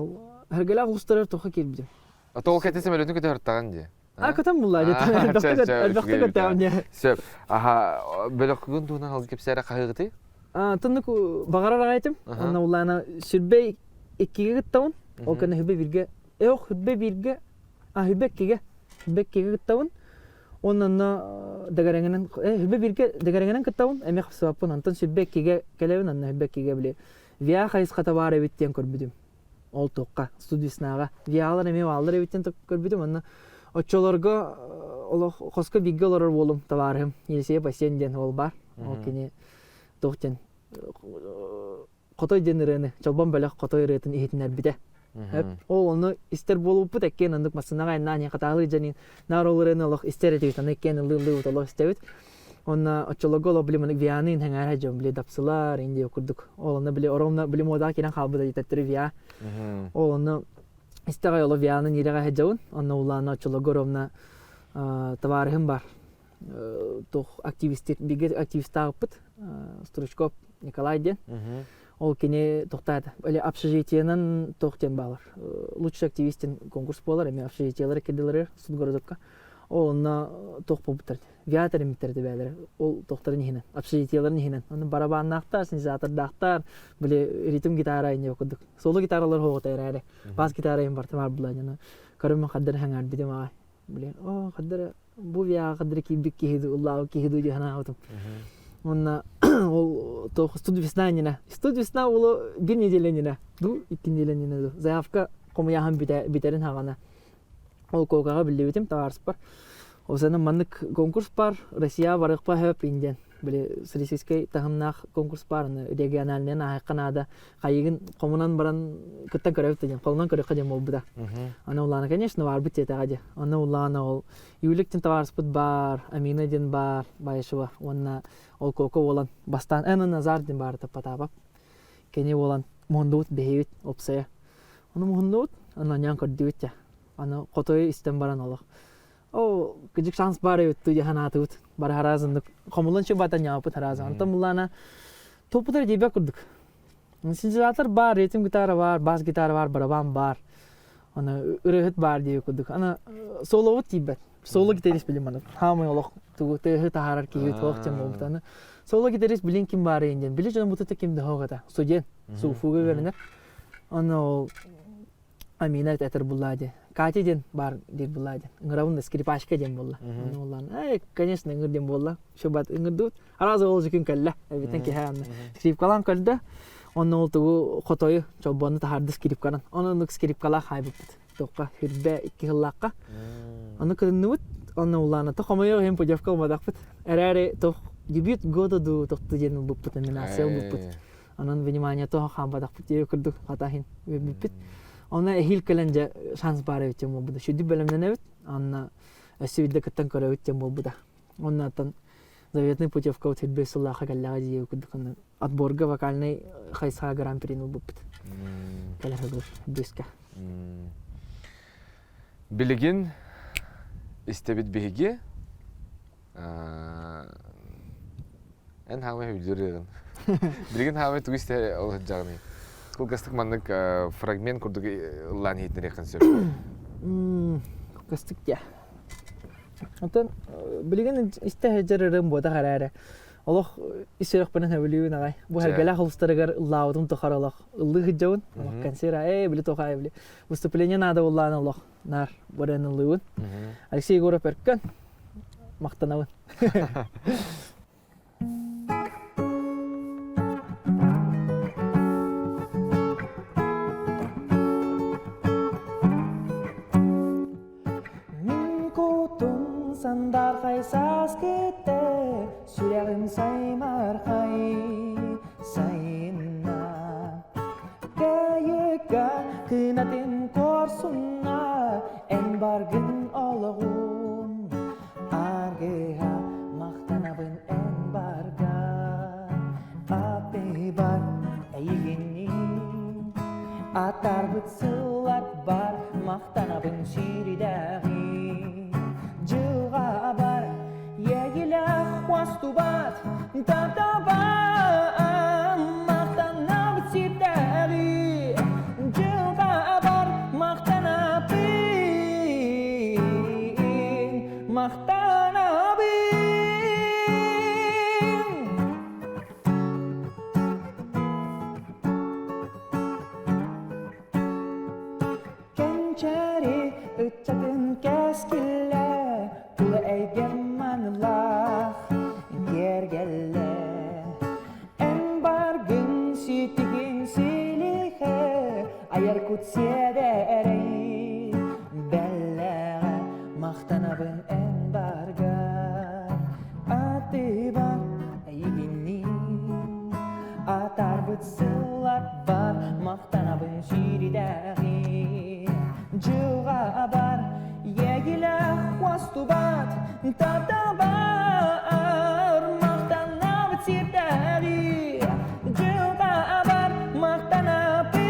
Сэргэлээх улуустарыгар туохха киирбитим. А то ол кэти самолетун көтө дии. А көтөн булла дии. Элбэхтик көтөҕүм дии. Сөп. Аха бөлөхкүн туһунан халыс кэпсээрэ хаһыгыты? Тыннык баҕарар аҕайтым. Онно улаана сүрбэй иккигэ кыттабын. Ол кэннэ хүбэ бирге Эох хүбэ бирге а хүбэ иккигэ хүбэ иккигэ кыттабын. Уонна онно дэгэрэҥинэн хүбэ бирге дэгэрэҥинэн кыттабын. Эмиэ хапсыбаппын. Онтон сүрбэ иккигэ кэлэбин. Онно хүбэ иккигэ били ВИА хайысхата баар эбит диэн көрбүтүм. Ол туохха студвеснаҕа ВИАлар эмиэ бааллар эбит диэн көрбүтүм. Онно оччолорго олох хоско бииргэ олорор уолум табаарыһым Елисей Бассейн диэн уол баар. Ол кини туох диэн Хотой диэн ырыаны, Чолбон бөлөх Хотой ырыатын иһитиннэрбитэ. Ол ону истэр буолбуппут эккиэн оннук массыынаҕа айаннаан хатаалыы дьанин наар ол ырыаны олох истэр этибит аны иккиэн ыллыы-ыллыыбыт олох истэбит. Онно оччолорго олох били маннык Вианы иһэҥээрэ дьон били дапсылар индия курдук. Ол онно били оромно били муодаҕа киирэн хаалбыт дитэттери Виа. Ол онно истэҕэ олох Вианы ниирэҕэ сылдьабын. Онно улаана оччолорго оромно табаарыһым бар. Туох активистик бигэ активистаабыппыт Стручков Николай диэн. Ол кини тохтаата. Или общежитиенан туох диэн баалар. Лучший активистин конкурс буолар, эми общежитиелар кирдилэр студгородокка. Ол онно туох буолбуттар. Виатор эмиттэр бээлэр. Ол тохтарын иһинэн, общежитиеларын иһинэн. Оны барабаннаахтар, синтезатордаахтар, били ритм гитара инне курдук. Соло гитаралар хоҕота эрээри. Бас гитара им барта бар булан. Көрөмөн хаддар хаңар битим аҕай. Блин, о, хаддар бу виаҕа хаддара киирбит киһи дуу, ыллаабыт киһи дуу дии санаабытым. Уонна ол туох студ весна иннинэ. Студ весна уолу биир неделя иннинэ дуу, икки неделя иннинэ дуу. Заявка хомуйааһын бүтэрин хаҕана. Ол Кокаҕа биллибитим табаарыспар. Осанан маннык конкурс бар, Россия барыахпа хөп индиэн. Били российскай таһымнаах конкурс баар, аны региональныйын ааһыахха наада. Хайыгын хомунан баран кыттан көрөбүт диэн, холунан көрүөххэ диэн буолбута. Аны улаана, конечно, баарбыт диэтэҕэ дии. Аны улаана ол Юлик диэн табаарыспыт баар, Амина диэн баар, Баишева уонна ол Коко буолан бастаан Эн Назар диэн баар Потапов. Кини буолан муһундубут биһибит опсайа. Ону муһундубут, аны аньаан көрдүбүт дьэ. Аны хотойу истэн баран олох Оо, кыдьык шанс баар эбит дуу дии санаатыбыт. Бары хараазыннык хомуллан чубата ньаапыт хараазын. Онтон буллаана топпутар диэбэт курдук. Синтезатор баар, ритм гитара баар, бас гитара баар, барабан баар. Аны ырыаһыт баар диэбит курдук. Аны солобут тиийбэт. Соло гитарист билим аны. Хаамай олох тугу тыаһы таһаарар киһи туох диэн буолбут. Аны соло гитарист билин ким баарыйын диэн. Били дьон бутута ким да хоҕата. Студент. Суфуга үөрэнэр. Аны ол Амина этэр булла диэн. Катя диэн баар диир булла диэн. Ыҥырабын да скрипачка диэн буолла. Ону буоллаан, эй, конечно, ыҥыр диэн буолла. Шубат ыҥырдыбыт. Араас ол күн кэллэ. Эбитен киһи анна. Скрипкалаан көрдө. Онно ол тугу хотойу чолбону таһарды скрипканан. Ону оннук скрипкалаах хаайбыппыт. Туохха хүрбэ икки сыллаахха. Ону кырынныбыт. Онно улааната хомойуох иһин путевка ылбатахпыт. Эрээри туох дебют года дуу тохту диэн ылбыппыт номинация ылбыппыт. Онон внимание того хаампатахпыт диэри курдук хатаһын үөрбүппүт. Онно эһиил кэлэн дьэ шанс баар эбит диэн буолбута. Сүдү бэлэмнэнэбит, онно өссө биирдэ кыттан көрөбүт диэн буолбута. Онно оттон заветный путевка вот сыллаахха кэллэҕэ дии курдук онно отборга вокальный хайысха гран-при ылбыппыт. Кэлэр сылдьар бүүскэ. Билигин истэбит биһиги Эн хаамай сөбүлүүр ырыаҕын. Билигин хаамай тугу истэ олордьаҕыный? Кылгастык маннык фрагмент курдук ыллаан иһитинэриэххин сөп. Кылгастык дьэ. Оттон билигин истэ сылдьар ырыам буотах эрээри олох ис сүрэхпинэн сөбүлүүбүн аҕай. Бу Сэргэлээх улуустарыгар ыллаабытым тухары олох ыллыы сылдьабын. Олох концерт ээ били туох били выступление наада буоллаҕына олох наар баран ыллыыбын. Алексей Егоров Өркөн махтанабын. Мин кутум сандаархай саас киттэ, сүрэҕим саймархай сайынна. Кайыкка кынатын куорсуҥҥа эн баргын олоҕун аргыһа махтанабын эн барга аттыбар эйигинниин атаарбыт сылларбар махтанабын сирдээҕи дьылҕабар. уостубат таптабан махтанабыт сирдээҕи дьылҕабар махтанабын махтанабын. Кэнчээри ыччатын кэскиллэ, тула эйгэм маанылаах киэргэллэ. Эн баргын ситигин силиһэ, айар кут сиэдэрэй бэллэҕэ махтанабын эн баргар. Атыбар эйигинниин атаарбыт сылларбар махтанабын сирдээҕи дьылҕабар иэйиилээх уостубат таптабар махтанабыт сирдээҕи дьылҕабар махтанабын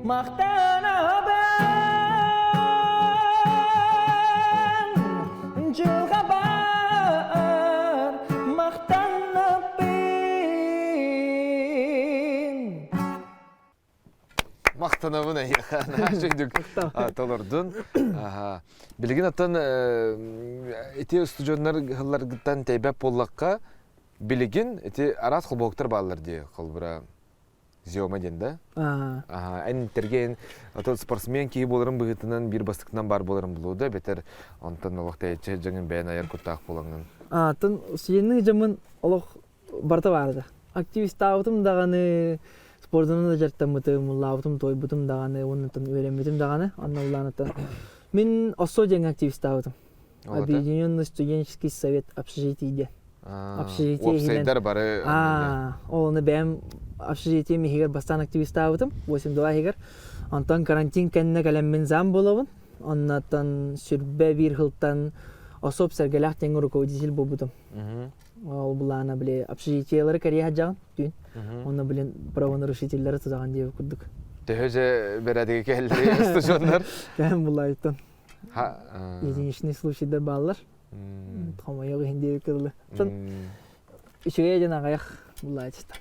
махтанабын дьылҕабар махтанабын. Махтанабын эйиэхэ наһаа үчүгдүк толордун. Билигин оттон ити устудьуоннар ыһылларгыттан тэйбэт буоллахха, билигин ити араас холбоһуктар бааллар дии, холбура Зиома диэн да? Аха, эн тэргэн ото спортсмен киһи буоларын быһыытынан биир бастакынан баар буоларын булуо да, бэтэр онтон олох тэйиччи дьаҥын бэйэн айар куттаах буолаҥҥын. Атын сиэннин дьаммын олох барыта баарда. Активистаабытым даҕаны, спордунан да дьарыктаммытым, ыллаабытым, туойбутум даҕаны, уоннаттан үөрэммитим даҕаны, онно ыллаанаттан. Мин оссо диэҥҥэ активистаабытым. Объединенный студенческий совет общежитий диэн. Общежитие Уопсайдар бары Ол ону бэйэм общежитием иһигэр бастаан активистаабытым, 82 иһигэр. Онтон карантин кэннэ кэлэммин зам буолабын. Оннотон сүрбэ биир сылтан особо сэргэлээх тэҥ руководитель буолбутум. Ол былаана били общежитиелары кэрийэ сылдьаҕын түүн. Онно блин правонарушителлары тутаҕын диэбит курдук. Төһө же бэрээдэги кэллэри устудьуоннар? Кэм булайыттан. Единичный случайдар бааллар. Хомойуох иһин диэбит кылы. Үчүгэй диэн аҕыйах булааччыта.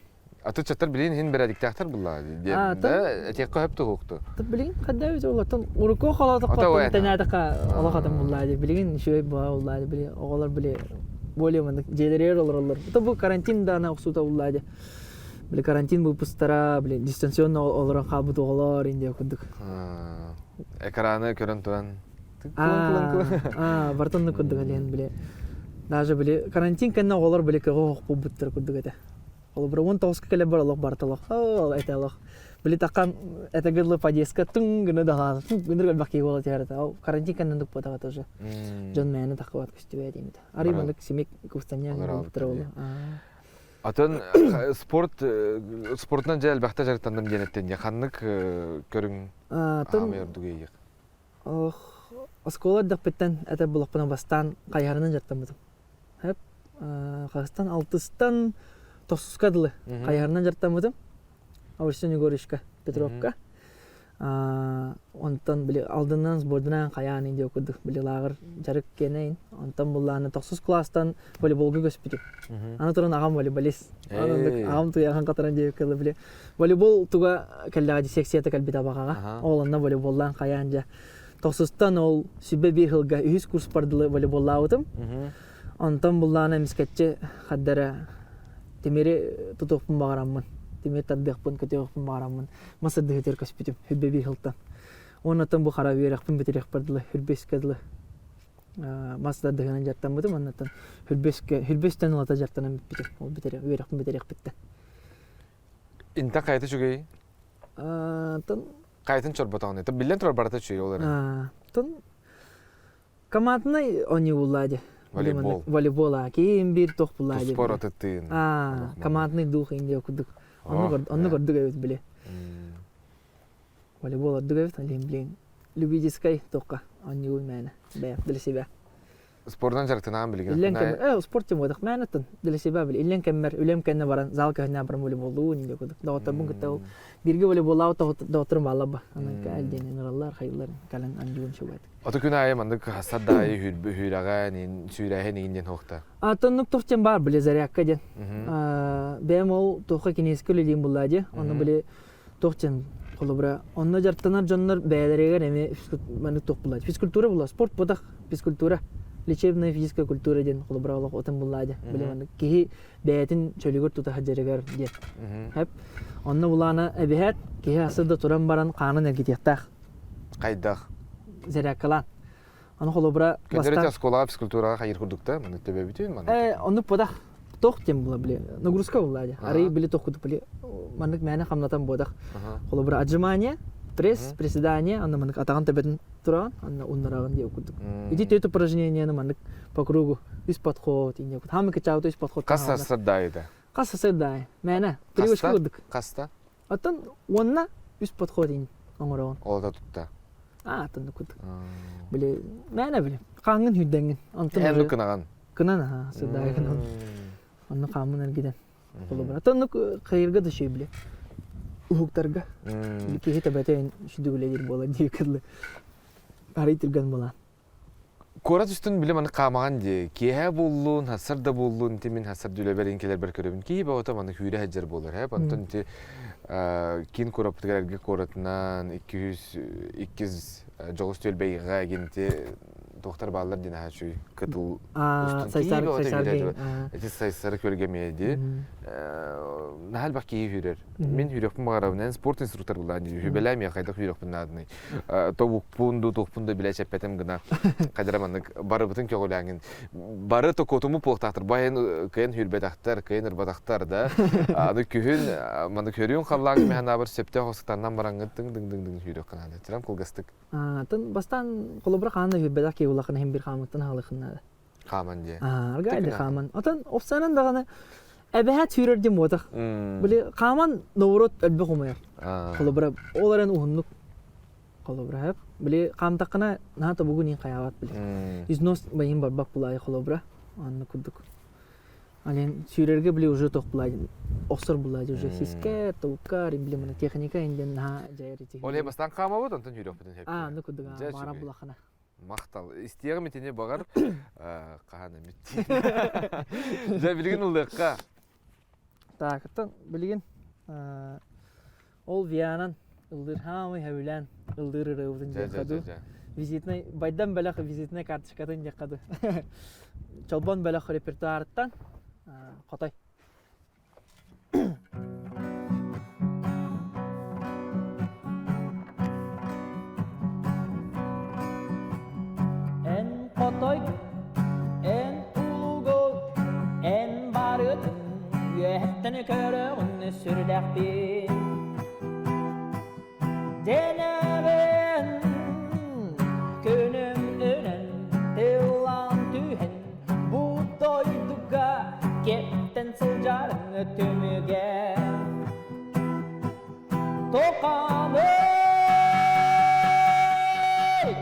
Аты чаттар билин иһин бэрээдиктээхтэр булла диэн да этиэххэ хөп туһукту. Билигин хадда олортон уруку холоотоххо тэнээтэхэ олох атын буллаа ди билигин үчүгэй була буллаа ди били оҕолор били более маннык дьиэлэригэр олороллор. Это бу карантин даана охсуута буллаа ди. Били карантин выпустара, били дистанционно олорон хаалбыт оҕолор индия курдук. Экраны көрөн туран Аа, бартонну курдук алиэн били даже били карантин кэннэ оҕолор били көҕө хохпубуттар курдук этэ. Холобура 19-ка кэлэ бар олох барта олох этэ олох. Били таккан это гырлы подъездка тың гына даҕаан гыныр элбэх киһи буола түһэр этэ. Ол карантин кэннэ дуппатаҕа тоже. Дьон мээнэ таххыбат көстүбэ диэмит. Арый маннык симик кустаньян буолбуттара буолла. Атын спорт спортунан дьэ элбэхтэ дьарыктанным диэн эттин дьэ ханнык көрүҥ аамай ордук иэйиэх? Оскуола эрдэхпиттэн этэ булахпына бастаан хайыһарынан дьарыктаммытым. Хөп хаһыстан алтыстан тохсуска дылы хайыһарынан дьарыктаммытым. Авросин Егоровичка Петровка. Онтон били алдынан сбордунан хайаан диye курдук били лааҕыр дьарык киэнэйин. Онтон буллааны тохсус кылаастан волейболга көспүтүм. Аны туран аҕам волейболист. Аҕам туйаҕын хатаран диэбиккэ дылы били волейбол туга кэллэҕэ секцията кэлбит абаҕаҕа. Ол онно волейболлаан хайаан дьэ тохсустан ол сүбэ биир сылга үһүс курспар дылы волейболлаабытым. Онтон буллаана эмискэччи хаддара тимири тутуохпун баҕараммын, тимир тардыахпын, көтүөхпүн баҕараммын мас ырдыһытыгар көспүтүм хүрбэ биир сылтан. Уоннаттан бу хара үөрэхпин бүтүрүөхпэр дылы, хүрбэскэ дылы мас тардыһынан дьарыктаммытым, оннуттан хүрбэскэ, хүрбэстэн ылата дьарыктанан бүппүтүм. Ол бүтэр, үөрэхпин бүтэриэхпиттэн. Инта хайата үчүгэй? Тон Хайатын чорботоҕун. Биллэн турар барыта үчүгэй ол эрэн. Тон Командный оонньуу дии. Волейбол. Волейбол аа киин биир туох буллаа дии. Спорт атыттыын. Аа, командный дух индия курдук. Онну көрдүк эбит били. Волейбол ордук эбит, алин блин. Любительскай туохха оонньуу мээнэ. Бэйэм для себя. Спордунан дьарыктанаан билигин. Иллэн кэммэр, спорт тем буотах мээнэттэн для себя били иллэн кэммэр үлэм кэннэ баран зал көһүнэ баран волейболлуун диye курдук. Доҕотторбун кытта ол бииргэ волейболлаабыт доҕотторум бааллар Анан кээл диэн ыҥыраллар, хайыллар кэлэн андьуун шубайт. Ото күн аайы маннык хассар да аайы хүүрэҕэ, сүүрээһин иин диэн хуохта. Атыннык туох диэн баар били зарядка диэн. Бэйэм ол туохха киниэскэ үлэлиим буллаа дии. Онно били туох диэн холобура онно дьарыктанар дьоннор бэйэлэригэр эмиэ маннык туох буллаа физкультура булла спорт буотах физкультура лечебная физическая культура диэн холобура олох отын буллаа дии. Били маннык киһи бэйэтин чөлүгэр тута сылдьарыгар диэн. Хэп. Онно булаана эбиһээт киһи асы да туран баран хаанын эргитиэхтээх. Хайдах? Зарядкалаан. Аны холобура Көннөрү оскуолаҕа физкультураҕа хайыр курдук да маннык төбөбүтүн маннык. Э, оннук бодах тох тем була били нагрузка була дии. Арый били тох курдук били маннык мээнэ хамнатан бодах. Холобура отжимание, пресс, приседание, анна маннык атаҕын төбөтүн тураҕын, анна уннараҕын диye курдук. Ити төрт упражнениены маннык по кругу үс подход инне курдук. Хамы кычаабыт үс подход. Хас сарсырдаайыта? Хас сарсырдаай. Мээнэ привычка курдук. Хаста? Оттон уонна үс подход иин оҥороҕун. Олото тутта. Аа, аттан курдук. Били, мээнэ били, хааҥҥын сүүрдэҥҥин. Онтон Эн кынаҕын. Кынан аха, сырдаайы кынан. Онно хааммын эргитэн. Холобура. Оттон хайырга да били. Уһуктарга. Киһи төбөтө сүдүгүлэдир буола дии кылы. Арый түргэн буолан. Куорат үстүн били маннык хаамаҕын дии. Киэһэ буоллун, хассар да буоллун, ити мин хассар үлэбэр иин кэлэрбэр көрөбүн. Киһи бөҕөтө маннык үүрэ сылдьар буолар. Һэп онтон ити киин куораппытыгар эргэ куоратынан 202 дьоҕус түөлбэйгэ эгинти туохтар бааллар диэн аһа үчүгэй кытыл устун киһи бөҕөтө үүрэ ити Сайсары күөлгэ эмиэ дии наһаа элбэх киһи үүрэр. Мин үүрүөхпүн баҕарабын. Эн спорт инструктор булаан дии. Үбэлээ миэхэ хайдах үүрүөхпүн наадыный. Тобукпун ду туохпун да билэ чэппэтим гына. Хайдара маннык барыбытын көҕүлээҥин. Бары токуотуму буолуохтаахтар. Бу айан кыайан үүрбэтэхтэр, кыайан ырбатахтар да. Аны күһүн маннык хөрүүн халлааҥ механабар сөптөөх осуктаннан бараҥҥын тыҥ дыҥ дыҥ дыҥ үүрүөххэ наада. Тирам кылгастык. Тын бастаан холобура хаан да үүрбэтэх киһи улахан иһин бир хаамыттан хаалыхын наада. Хааман дии. Аргайды хааман. Отон офсанан даҕаны эбэһээт сүүрэр диэн буотах. Били хааман наоборот элбэх умайар. Холобура ол эрэн уһуннук холобура били хаамтаххына наһаа тобугун иин хайаабат били. Износ байын барбак булаайы холобура анны курдук. Ален сүүрэргэ били уже тох булаайы охсор булаайы уже сискэ тобукка били мына техника инден наһаа дьайар ити. Ол бастан хаамабыт онтон сүүрүөхпүтүн сөп. Аа, ну курдук баара булахана. Махтал. Истиэҕим итини баҕар хаһан эмит. Дьэ билигин ыллыахха. Так, оттон билигин ол Вианан ыллыыр хаамый хэвилээн ыллыыр ырыабытын диэххэ дуу. Визитный Байдан бэлэх визитный карточкатын диэххэ дуу. Чолбон бэлэх репертуарыттан хотой. Эн хотой, эн улугун, эн барытын үөһэттэн көрөҕүн сүрдэхпин. Дэнэбин күнүм үнэн тыллаан түһэн бу дойдуга кэптэн сылдьарыҥ түмүгэ Тоқаны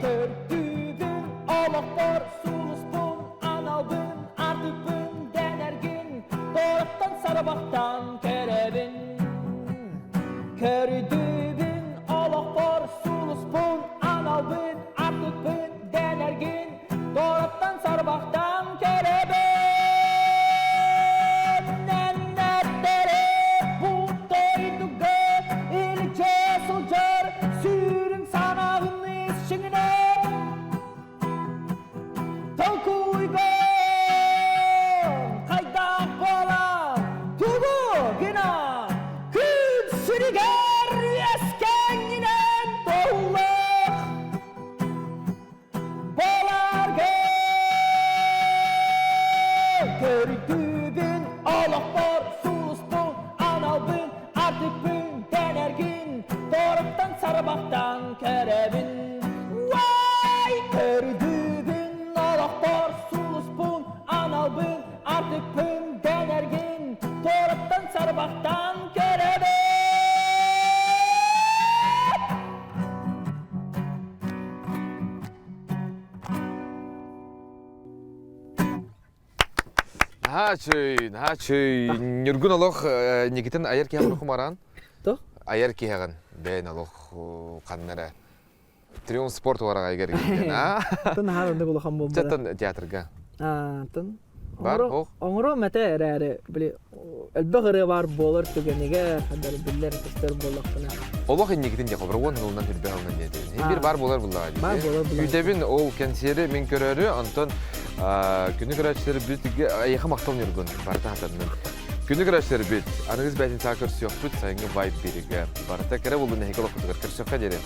көрдүгүн олохпор сулуспун аналбын артыкпын дэнэргин торттан сарабахтан көрөбүн Көрдүгүн олохпор сулуспун аналбын артыкпын дэнэргин торттан сарбахтан көрөбүн Нэннэттэри бу дойдуга илдьэ сылдьар сүрүн санаҕын исчиҥинэн Толкуйга хайдах буолан тугу гынан күн сиригэр үөскэҥҥинэн толлох боларгын Көрдүбүн олохпор сулуспун аналбын артыкпын тэнэргин торуттан сарбахтан көрөбүн Уай көрдүбүн олохпор сулуспун аналбын артыкпын дэнэргин торуттан сарбахтан көрөбүн. Наһаа үчүгэй, наһаа үчүгэй. Ньургун олох Никитин айар киһи хумараан. Туох? Айар киһиҕин бэйэн олох ханна эрэ Триумф спорт уораҕайыгар киирдин, аа? Тын наһаа оннук улахан буолбута. Чаттан театрга. Аа, тын Бар, ох. Оҥоруом этэ эрээри, били элбэх ырыа баар буолар түгэнигэр, хандар биллэр көстөр буоллахпына. Олох инникитин дьэ хобро уон сылынан хүрбэ сылынан диэтин. Бир бар буолар буллаҕа дии. Бар буолар буллаҕа. Күүтэбин ол кэнсиэри мин көрөөрү, онтон күнү көрөөччүлэр бүт эйиэхэ махтал Ньургун барыта хатаннын. Күнү көрөөччүлэр бүт аныгыс бээтин саа көрсүөхпүт сайыҥҥы вайб биригэ барыта кэрэ буоллун эһиги олоххутугар көрсүөххэ диэри.